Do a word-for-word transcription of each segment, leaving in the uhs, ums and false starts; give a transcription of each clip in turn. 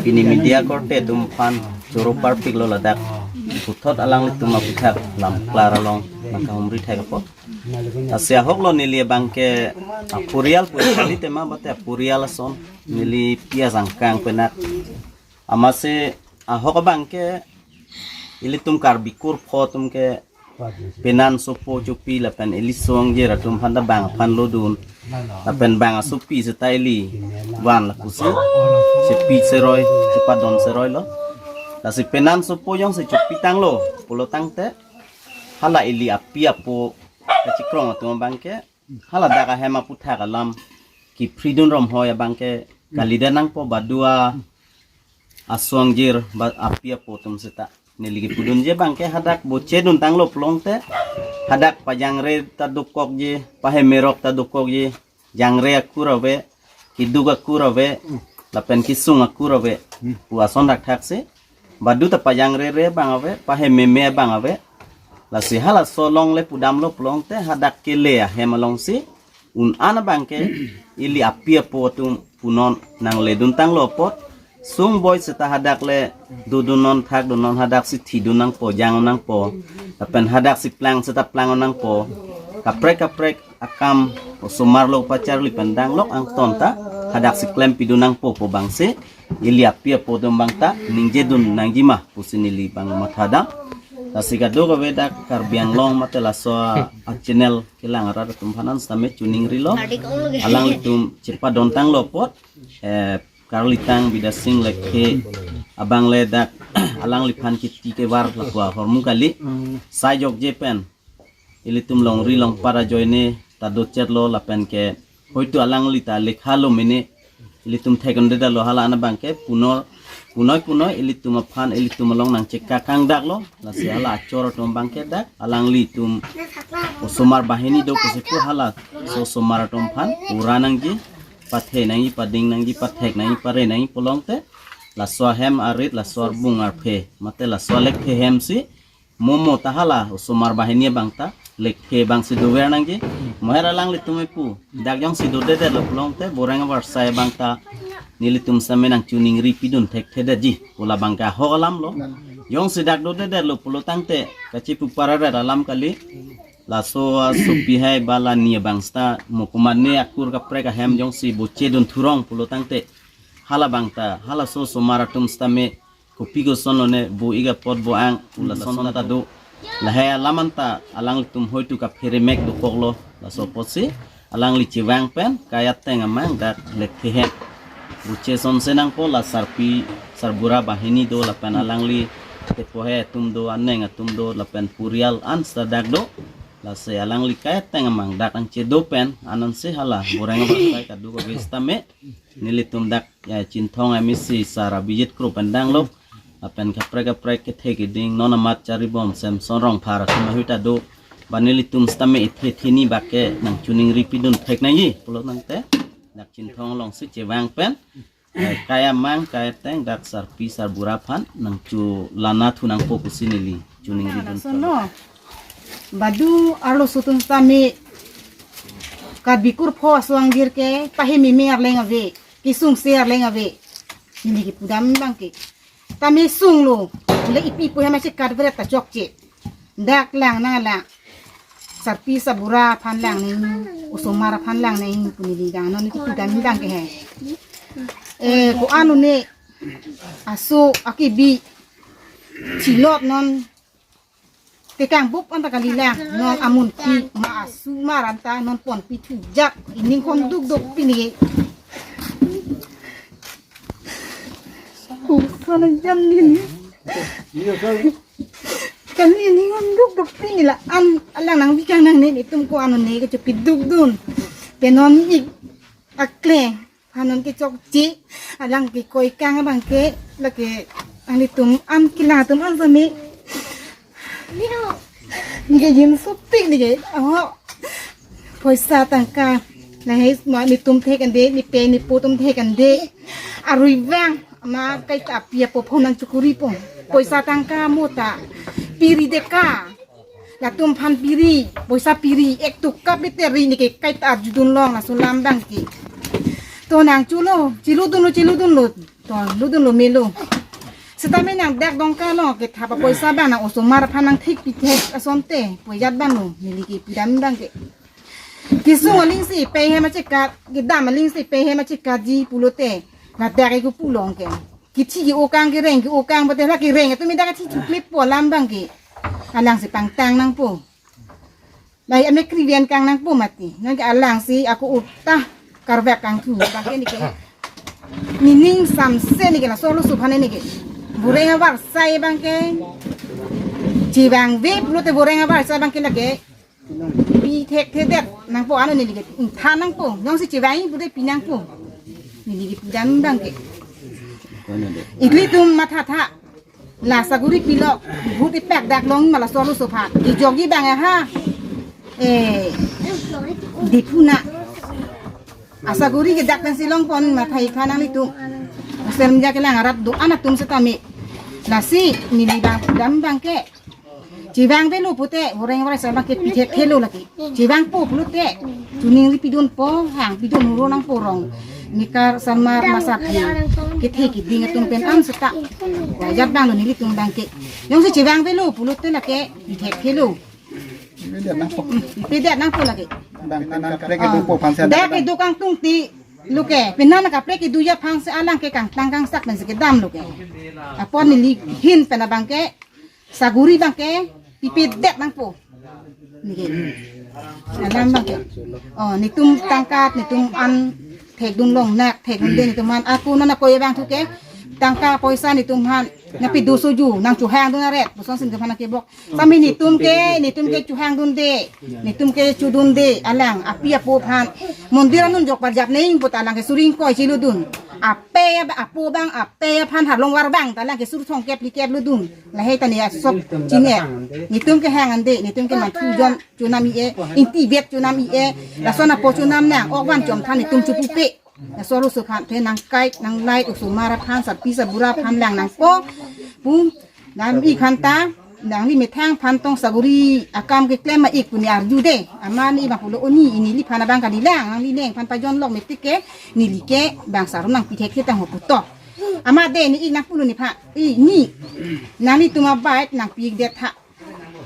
Pini media korte atum aphan choro parpiklo ladak puthot alanglitum aputhak lam klar along nangkahumri thek apot. Lasi ahoklo neli abangke apurial pu kali tema bate apurial ason neli pi asangkang penak. Amatsi ahok abangke ilitum Karbi kurpho atum ke penan sopo chopi lapen ili suangjir atum aphan ta bang aphan lodun. Lapen bang asopi seta ili van lapusi chepi cheroi, chepadon cheroilo. Lasi penan sopo jongsi chopi tanglo pulo tangte hala ili api apo kachikrong atum abangke hala dak ahem aputhak alam kiphridun romhoi abangke kalidet nangpo, badu asuangjir ba api apo atum seta. Neli kipudunji abangke hadak bochedun tanglo pulote hadak pajangre ta dokokji, pahemerok ta dokokji, jangre akur ave, keduk akur ave, lapen kesung akur ave pu ason thakthaksi. Badu ta pajangrere abang ave, pahememe abang ave. Lasi halaso along le pudamlo pulote hadak kele ahem alongsi un-an abangke ili api apo atum punon nangledun tanglo apot, sungboi seta hadak le dodunnon thakdunnon, hadaksi thidun nangpo, jang nangpo, lapen hadaksi plang seta plang nangpo, kaprek kaprek akam osomar lo pacharli pen danglok angton ta hadaksi klempidun nangpo pu abangsi ili api apo atum abang ta ningjedun nangjima pusi neli abang mathadam. Lasi kadokave dak Karbi Anglong mate laso achannel kelang arat atum aphan an sitame choningrilo. Alanglitum chepadon tanglo apot, eh, Karlitang Bidya Sing Lekthe abang le dak alangliphan kiti kevar lapu ahormu kali. Sai jokje pen ilitum longri longpat ajoine ta dochetlo lapen ke hoitu alangli ta lekhalo mene ilitum thekdundedetlo hala an abangke punor punoi punoi ilitum aphan ilitum along nangchekakangdaklo. Lasi hala achor atum abangke dak alanglitum osomar banghini do pusi pu halaso osomar atum aphan ura nangji, pathe nangji, pading nangji, pathek nangji, pare nangji pulote laso ahem arit, laso arbung arphe mate laso alekthe hemsi momo ta hala osomar banghini abang ta lekthe abangsi dover nangji. Moher alanglitum epu dak jongsi dodedetlo pulote boreng avarsai abang ta nelitum sitame nangchoningripidun thekthedetji pu labangke ahok alamlo. Jongsi dak dodedetlo pulo tangte kachipu pararet alam kali. Laso asopi hai ba la ni abang seta mokuman ne akur kaprek ahem jongsi bochedun thurong pulo tangte hala abang ta halaso osomar atum sitame kopi koson lone bo ik apot bo ang pu lason ta do. Lahai alam anta alanglitum hoitu kapheremek dokoklo. Laso apotsi alangli chevang pen kai ateng amang dak lekthe hem boche sonse nangpo. La sarpi sarbura banghini do lapen alangli tepo hai atum do, aneng atum do lapen purial an seta dak do. Lasi alangli kai ateng amang dak nangchedo pen anonsi hala boreng avarsai kadokave sitame nelitum dak, eh, Chinthong M A C sar Abhijit Kro pen danglok lapen kaprek kaprek kethe keding non amat charibom Semson Rongphar atum ahut ado ba nelitum sitame ethe theni bak ke nangchoningripidun thek nangji pulo tangte dak Chinthong alongsi chevang pen, eh, kai amang kai ateng dak sarpi sarbura aphan nangcholana thu nangpo pusi neli choningridun. Sono badu arloso atum sitame Karbi kurpho asuangjir ke pahememe arleng ave, kesungse arleng ave. Neli kipudam abangke tame sunglo, le ipi pu hem asi kadvret ta chokche. Dak lang nanglang, sarpi sarbura aphan lang nang, osomar aphan lang nang pu neli dang non kipudam abangke he. Eh, ko-an lone aso akibi thilot non tekang bup anta kalilang non amunpi ma asu mar anta non ponpi thujak ining hon dukduk pini. Sana jam nini. Kali ining hon dukduk pini la an alang nangvekang nangne, netum ko-an lone kachepidukdun. Penon ik akle hanon kechokche, alang kekoi kang abangke, lake, alanglitum an kelang atum an sitame neke jin sopik neke, oh, poisa tangka, lahai ma netum thek ande, nepe nepo atum thek ande, arui vang, ma kaita api apo phonang chukuri po, poisa tangka mota, piri deka, latum aphan piri, poisa piri, ek tukap liter ri neke kaita arjudun long laso alam abangke. To nangchulo, chiludunlo, chiludunlo. To ludunlo melo. Setame nang dak dongka lo, kethap apoisa abang nang osomar aphan nangthekpi thek asonte, pu ajat abang lo, neli kipudam abang ke. Kesung aling si pei hem achekat, kedam aling si pei hem achekatji pulote, ladak ke kepu long ke. Kithi ke-o kang, kereng ke-o kang, bate la kereng atum dak kathi thuklip po alam abang ke. Alang si pangtang nangpo. Lahei ame kriven kang nangpo mati. Nang ke alang si ako uta karvek kangthu abang ke neke. Nening samse neke laso arloso aphan neke. Voreng avarsai abang ke. Chevangve pulote voreng avarsai abang ke lake. Pi thekthedet nangpo ano neli ke. Ingthan nangpo. Jongsi chevang pulote pi nangpo. Neli kipudam abang ke. Ilitum mathatha. La saguri pilok, bhut ipak dak long ma laso arloso aphan. Kejokji abang ha. Eh, Diphu na. Asaguri ke dak pensi longpon mathai kha nanglitum. Asem ja kelang arat do-an atum setame. Lasi neli abang dam abang ke. Chevangvelo pulote, voreng avarsai abang ke pi thekthelo lake. Chevangpo pulote, chuning ri pidunpo, hang pidun huro nangpo rong. Nikar samar masat he. Kethe keding atum pen an seta. Ajat abang lo nelitum abang ke. Jongsi chevangvelo pulote lake, pi thekthelo. Pipedet nangpo. Pipedet nangpo lake. Abang kanan kaprek kedo po aphan si. Dak kedo kangtungti lo ke. Penan kaprek kedoji aphan si alang ke kangtang kangsak pensi kedam lo ke. Apot neli hin pen abang ke. Saguri abang ke, pipedet nangpo. Neke. Alam abang ke. Oh, netum tangka, netum an thekdun longnak, thekdunde netum an. Ako non ako abang thu ke. Tangka poisa netum aphan. Nangpido soju, nangchohangdun aret. Puson si netum aphan nangkebok. Sami netum ke, netum ke chohangdunde. Netum ke chodunde. Alang, api apo aphan. Mondir anun jok parjap neng, but alang ke suring koi chiludun. Ape, apo abang, ape aphan harlong war abang, ta alang ke sur thongkep likep ludun. Lahei ta ne asok chine. Netum ke hang ande, netum ke manthu jon chonam i-e, ingti vet chonam i-e, lason apo chonam nang, ok van chom than netum chopupe. Laso arloso aphan the nangkai, nanglai, osomar aphan, sarpi sarbura aphan lang nangpo. Pu, dam-ik aphan ta, nangli methang aphan tong saguri akam keklem ma-ik pu ne arjude. Amat ne abang pulo oni, neli aphan abang kalilang, nangli neng aphan pajon lok metik ke, neli ke, bang sarum nangpi thekthe tang ho puto. Amat de ne-ik nangpulo nephan. I, ne. Nanglitum abait nangpi-ikdet tha.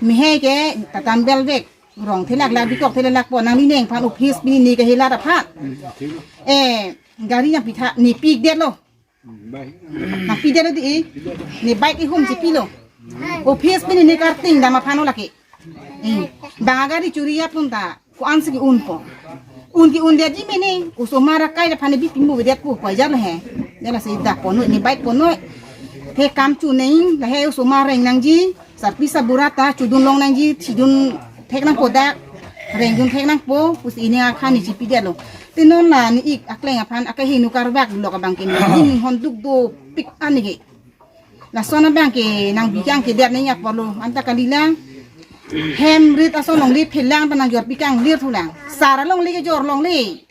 Mehai ke tatam belvek. Rong thelak lak bikok thelak lak po nangli neng aphan office pini ne kahelat aphan. Eh, gari nangpi tha ne pi-ikdetlo. Nangpidetlo di i. Ne bike ihum si pilo. Office pini ne karting dam aphan lo lake. Eh, bang agari churi apun ta. Ko-an si ke-unpo. Un ke-undetji mene, osomar akai aphan ne bipi mo vedet pu, ko ajat lo he. Dela si dak ponoi, ne bike ponoi. The kam chu neng, lahei osomar reng nangji, sarpi sarbura ta, chodun long nangji, chidun thek nangpo dak, rengdun thek nangpo, pusi ne akhan ne chipidetlo. Te non la ne-ik akleng aphan, akahingno karvak lok abang ke ne, ne inghon duk dopik an ne ke. Lason abang ke nangbi kangkedet neng apotlo, anta kalilang. Hem rit ason longle phelang ta nangjorpi kanglir thulang. Sar alongle kejor longle.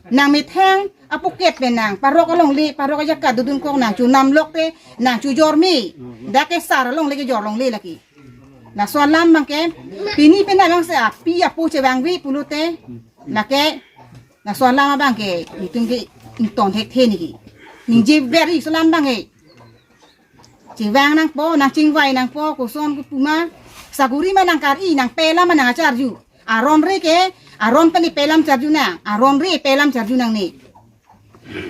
Nangmethang apocket pen nang, parok alongle, parok ajakat dodun kok nangchonam lok te, nangchojor me. Dak ke sar alongle kejor longle lake. Laso alam abang ke, pini pen abang si api apo chevangve pulote, lake, laso alam abang ke, itum ke ingtong thekthe ne ke. Ningjever-ik laso alam abang ke. Chevang nangpo, nangchingvai nangpo, koson kopuma. Saguri ma nangkar-i, nangpelam ma nangcharju. Aron re ke, aron pen ipelam charju nang, aron re ipelam charju nangne.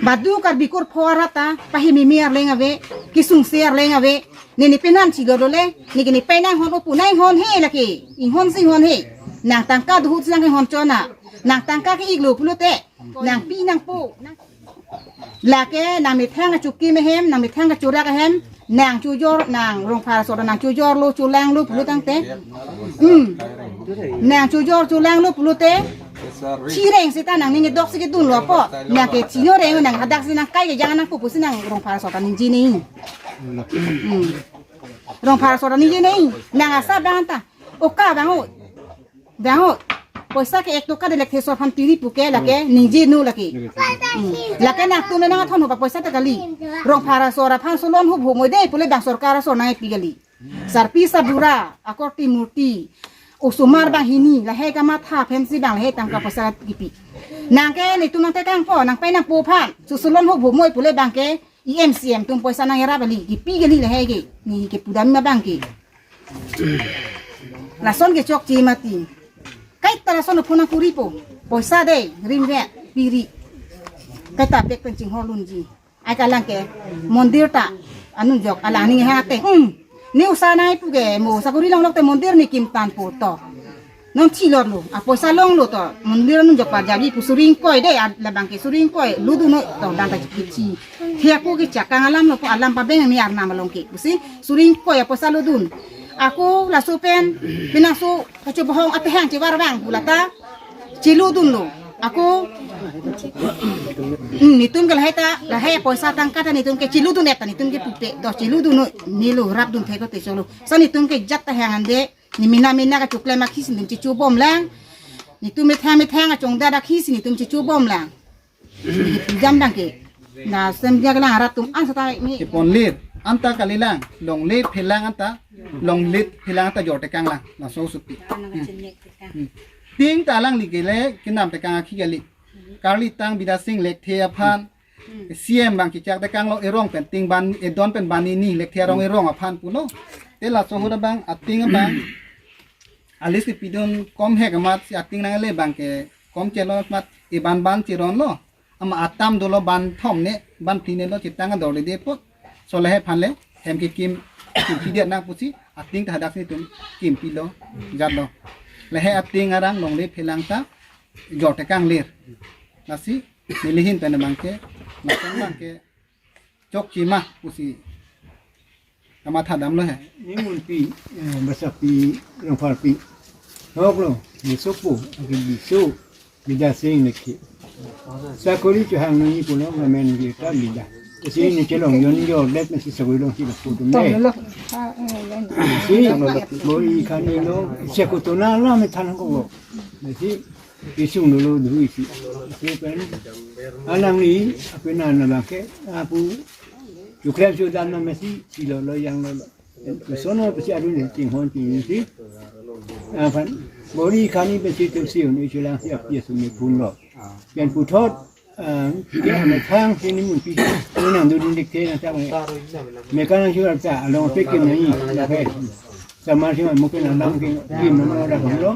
Badu Karbi kurpho arat ta, pahimimi arleng ave, kesungse arleng ave, ne ne penan chigor dole, ne ke ne penang hon opu nang hon he lake, inghon si inghon he. Nang tangka duhut si nang inghon chona, nang tangka ke-iklo pulote, nangpi nangpo, nang Lake nangmethang achukim ahem, nangmethang achurak ahem, nangchojor, nang Rongphar asor nangchojorlo, cholanglo pulo tangte. Hmm. Nangchojor, cholanglo pulote. Chireng seta nangning dok si kedunlo apo. Nang ke chino reng nang hadak si nangkai kejang nangpo pusi nang Rongphar asor ningje neng. Hmm. Rongphar asor ningje neng. Nang asa bang ta. Oka bang o. Dang ho, poisa ke ek toka delek thesor aphan piri puke lake, ningje nu lake. Hmm. Lake nangtum le nangthon ho ba poisa ta kali. Rongphar asor aphan solon ho bhomo de pule bang sorkar asor nangpi kali. Sarpi sarbura, akorti murti. Osomar bang hini, lahei kamatha pensi bang lahei tangka poisa kipi. Nangke netum nangtekangpo, nangpai nangpo aphan. Susulon ho bhomoi pule bangke E M C M atum poisa nangrap kali, kipi kali lahei ke. Ne kepudam ma bangke. Lason kechokche mati. Kaita lason aphu nangkuripo. Poisa dei, rimvet, piri. Kaita pek pen chinghorlunji. Ai kalang ke mondir ta anun jok alang ning hate. Hmm. Ne usa nai pu ke mo sakuri longlok te mondir ne kimtan po to. Non chilor lo. A poisa longlo to. Mondir anun jok parjabi pu suri ingkoi dei, a labang ke suri ingkoi. Ludun noi to dan ta kichi. Thia ko ke chakang alam lo ko alam pabeng ni arnam along ke. Pusi suri ingkoi a poisa ludun. Ako laso pen, pinaso kachobohong atehang chevar bang bulata. Chiludunlo. Ako, hmm, netum ke lahei ta, lahei poisa tangka ta netum ke chiludun eta netum ke pupe. Do chiludun noi, nilo rapdun theko te cholo. Sa netum ke jat ta hang ande, ne mina mina kachoklem akhisi netum chichobom lang. Netum methang methang achongda akhisi netum chichobom lang. Jam bangke. Na sem dia kelang arat atum an sata mi. Ipon lir, anta kalilang, longle phelang anta, longle phelang anta jor tekang lang, laso supi. Hmm. Hmm. Ting ta alangli kele, kenam tekang akhi kali. Karli tang Bidya Sing Lekthe aphan, C M bang kichak tekanglo erong pen ting ban, edon pen banini Lekthe arong erong aphan pulo. Te laso ahut abang, ating abang, alis kepidun kom hek amat si ating nangle bangke kom chelo amat iban ban chironlo. Ama atam dolo ban thom ne, ban phli ne lo chitang ador le de pot. So lahei aphan le hem kekim, kimpi det nang pusi ating ta hadak si netum kimpilo, jatlo. Lahei ating arang longle phelang ta jor tekang lir. Lasi neli ahin pen bangke, lason bangke chokche ma pusi kamatha damlo he. Nimunpi, eh, Basapi, Rongpharpi. Hoklo, ne sopo, aki biso, Bidya Sing Lekthe. Sakori chehang nangji pulo, government kita Bidya. Si ne chelong jon jo det nasi sakori long si lapu tum dei. Si, bor-i khani lo, si aku tona la me than ko lo. Si, isung dolo dui si. Si pen, alangli, ape nana bangke, apu, chuklem chudan na mesi, si lo lo yang lo lo. Sono pesi adu ni chinghon chingsi. Aphan, bor-i khani pesi tum si un, ichulang si api asum ni phun lo. Pen puthot, ah, ke amethang si nimunpi. Nang dudun dik te nang chak me. Mekang nang chuar ta, along pe kim nai, la pe. Samar si mo ke nang dam ke, kim nang lo da lo.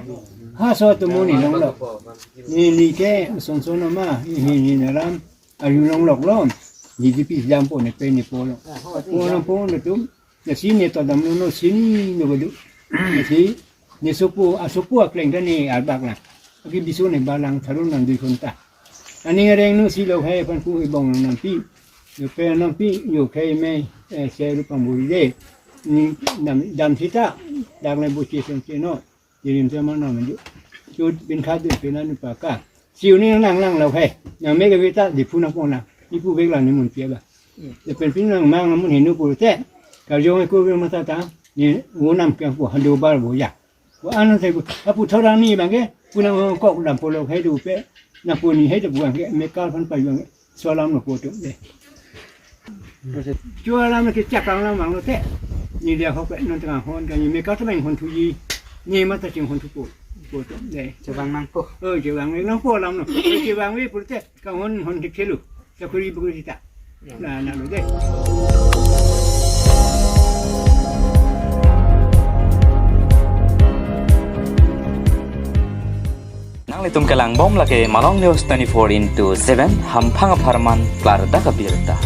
Ha so tu mo ni long lo. Neli ke, son son ma, hi hi ni naram, ayu long lok lo. Ni di pi jam po ne pe ni po lo. Po na po na tum. Lasi ne to damlo no sini no gadu. Lasi ne sopo, asopo akleng ta ne arbak na. Aki biso ne balang tharun nang dui khonta. Aning areng no si lo hai aphan pu ibong nangpi. Yo pe nangpi, yo khai me, eh, seru pamburi de. Ni dam, dam sita, dam le boche sen se no. Dirim te mano maju. Chut bin khat dun pena nu paka. Siu ni nang nang lo hai. Nang me ke vita di puna pona. Ipu vek la ni mun pia ba. Ye pen pin nang mang mun hinu pu te. Ka jong ko ve mata ta. Ni unam ke ko hando bar bo ya. Ko anan sai ko. Apu thora ni bang ke. Puna ko dam polo hai du pe. Na pu ni hai du bang ke. Me kal phan pa yong. Solam no poto de. Chualam ke chakang lam mang lo te. Ni dia hok non tengah hon kan ni me ka tebeng hon thuji. Ni mata ching hon thupo. Poto de. Chevang nangpo. Oh, chevang ni nangpo lam no. Chevang ni purte ka hon hon dik chelu. Sakuri bukuri sita. Na na lo de. Nanglitum kelangbom lake Malong News twenty-four into seven, hamphang apharman klardak abirta.